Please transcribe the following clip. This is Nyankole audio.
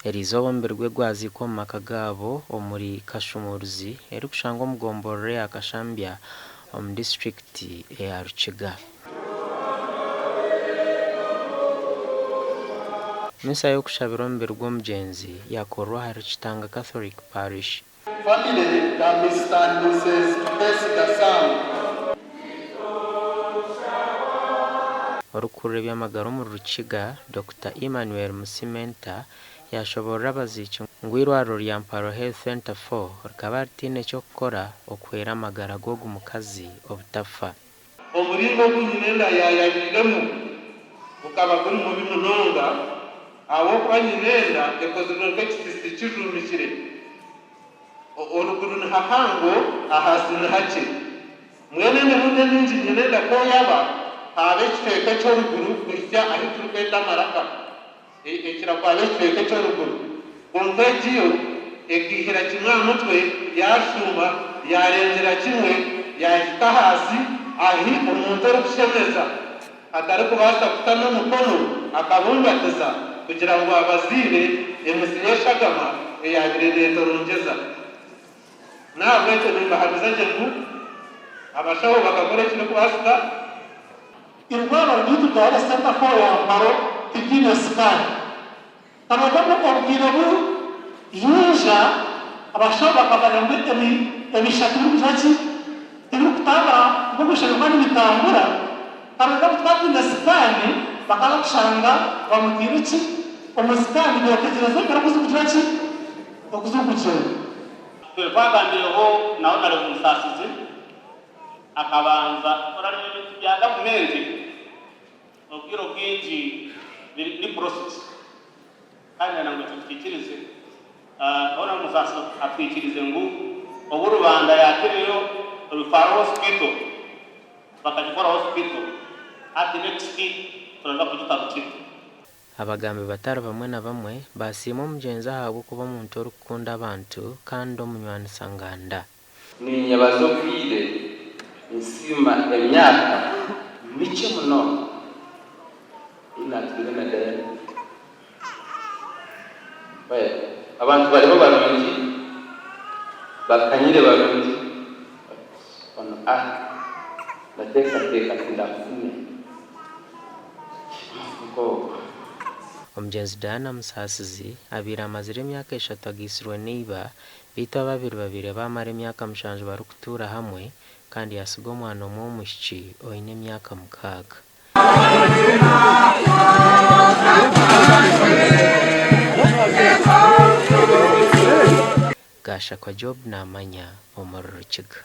Eriizooba omubiri gwe gwaziikwa omu maka gaabo omuri Kashumuruzi erikushangwa omu gomborora eya Kashambya omu disiturikiti eya Rukiga. Misa y'okushabira omubiri gw'omugyenzi yakorwa ahari Kitanga Catholic Parish. Famire ya Mister and Misus Tukesiga Sam. Orikukurira eby'amagara omuri Rukiga, Dokita Emmanuel Musimenta yaashoboorora abaziiki ngu eirwariro rya Mparo Health Centre Four rikaba ritaine ky'okukora okuhwera amagara g'ogu mukazi obutafa. Omuringo ogu nyinenda yaayabiiremu gukaba guri mubi munonga, ahabw'okuba nyinenda ekozirwe nk'ekitsitsi kijuumikire. Oruguru ni hahango, ahaasi ni hakye. Mbwenu emirundi emingi nyinenda ku oyaba, haaba ekicweka eky'oruguru kuhitsya ahu turikweta amaraka. Ekira kwaba ekicweka eky'oruguru. Kwonka egi yo ekaihira kimwe aha mutwe, yaashuuma, yaarengyera kimwe, yaahika ahaasi ahi omuntu orikushemeza atarikubaasa kuta n'omukono akabumbatiza kugira ngu abaziire emisi y'eshagama eyaabaire neetorongyeza. N'ahabw'ekyo nimbahamiza gye ngu abashaho bakakora ekirikubaasika. Irwariro ryaitu rya Health Centre for ya Mparo tiryine scan. Kabazamu obwire bu yaija abashaho bakamanya ngu ebisha tibirikugira ki, tibirikutambura nk'oku ebisha birikuba nibitambura. Kabazamu tukaba twine scan bakaza kushanga bamutaire ki omu scan beetegyereza engaro oku zirikugira ki, oku zirikugyenda. Twe twagambireho na Honarebo Musaasizi akabanza orareeba ebintu bya gavumenti obwire obwingi biri ni process kandi na ngu ekyo tukikirize. Honarebo Musaasizi atwikirize ngu obu Rubanda yatireyo Referral Hospital bakagikora hospital hati next turaza kugita Rukiga. Abagambi batari bamwe na bamwe baasiima omugyenzi ahabw'okuba omuntu orikukunda abantu kandi omunywanisa nganda. Ninyebaza obwire, nsiima emyaka mikye munonga ei naatwire na Diana. Well, abantu bariho barungi, bakanyire barungi, but on earth ndateekateeka tindakufune. Nk'ogwo. Omugyenzi Diana Musaasizi abaire amazire emyaka eshatu agaitsirwe n'iba beitu ababiri babaire baamara emyaka mushanju barikutuura hamwe kandi yaatsiga omwana omwe w'omwishiki oine emyaka mukaaga. Gashakwa Job Namanya omuri Rukiga.